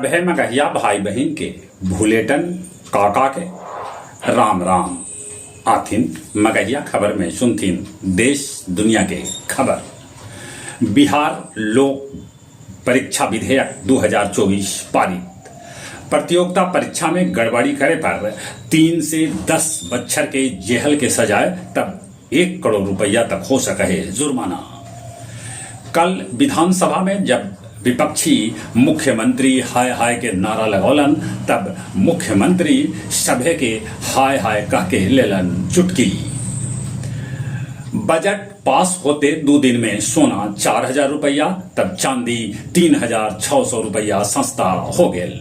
सभे मगहिया भाई बहिन के भुलेटन काका के राम राम। आथिन मगहिया खबर में सुनथिन देश दुनिया के खबर। बिहार लोक परीक्षा विधेयक 2024 पारित। प्रतियोगिता परीक्षा में गड़बड़ी करे पर 3 से 10 बच्छर के जेहल के सजाए तब 1 करोड़ रुपया तक हो सके है जुर्माना। कल विधानसभा में जब विपक्षी मुख्यमंत्री हाय हाय के नारा लगौलन तब मुख्यमंत्री सभे के हाय हाय कह के लेलन चुटकी। बजट पास होते 2 दिन में सोना 4000 रुपया तब चांदी 3600 रुपया सस्ता हो गेल।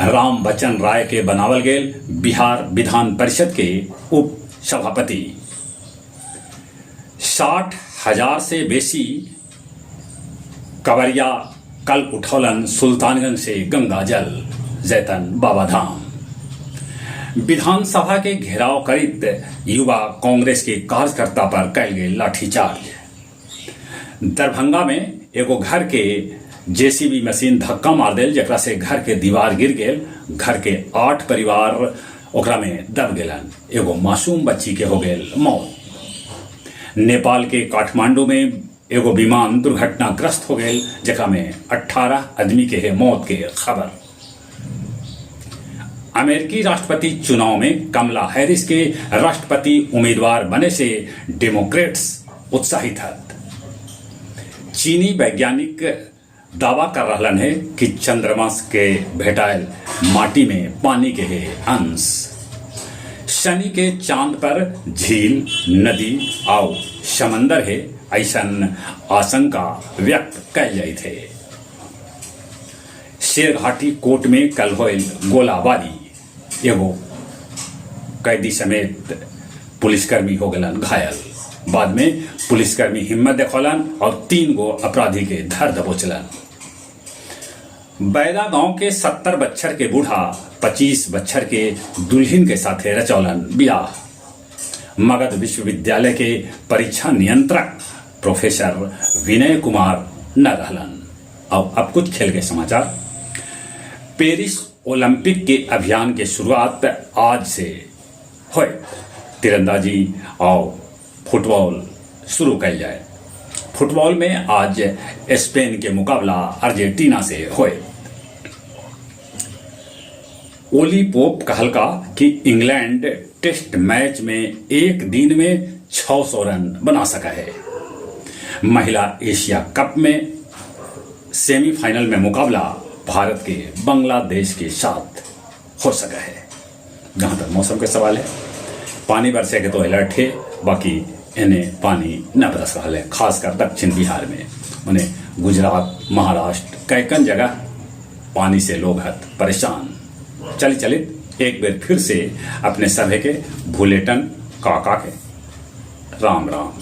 राम बच्चन राय के बनावल गेल बिहार विधान परिषद के उप सभापति। 60,000 से बेसी कवरिया कल उठौलन सुल्तानगंज से गंगा जल जैतन बाबाधाम। विधानसभा के घेराव करित युवा कांग्रेस के कार्यकर्ता पर कैल गेल लाठीचार्ज। दरभंगा में एगो घर के जेसीबी मशीन धक्का मार देल जेकरा से घर के दीवार गिर गेल। घर के 8 परिवार ओकरा में दब गेलन। एगो मासूम बच्ची के हो गेल मौत। नेपाल के काठमांडू में एगो विमान दुर्घटनाग्रस्त हो गेल जेकरा में 18 आदमी के है मौत के खबर। अमेरिकी राष्ट्रपति चुनाव में कमला हैरिस के राष्ट्रपति उम्मीदवार बने से डेमोक्रेट्स उत्साहित हत। चीनी वैज्ञानिक दावा कर रहलन है कि चंद्रमा के भेटायल माटी में पानी के है अंश। शनि के चांद पर झील, नदी आउ समंदर है, ऐसन आशंका व्यक्त कैल जाइत है। शेरघाटी कोर्ट में कल होयल गोलाबारी, एगो कैदी समेत पुलिसकर्मी हो गलन घायल। बाद में पुलिसकर्मी हिम्मत देखौलन और 3 गो अपराधी के धर दबोचलन। बैदा गांव के 70 बच्छर के बूढ़ा 25 बच्छर के दुल्हिन के साथे रचौलन बियाह। मगध विश्वविद्यालय के परीक्षा नियंत्रक प्रोफेसर विनय कुमार न रहलन। और अब कुछ खेल के समाचार। पेरिस ओलंपिक के अभियान के शुरुआत आज से होए। तीरंदाजी और फुटबॉल शुरू कैल जाए। फुटबॉल में आज स्पेन के मुकाबला अर्जेंटीना से होए। ओली पोप कहलका कि इंग्लैंड टेस्ट मैच में एक दिन में 600 रन बना सका है। महिला एशिया कप में सेमीफाइनल में मुकाबला भारत के बांग्लादेश के साथ हो सका है। जहां तक मौसम के सवाल है, पानी बरसे के तो अलर्ट है, बाकी इन्हें पानी न बरस रहा है, खासकर दक्षिण बिहार में। उन्हें गुजरात, महाराष्ट्र कैकन जगह पानी से लोग हत परेशान। चली चलित एक बार फिर से अपने सभे के भुलेटन काका के राम राम।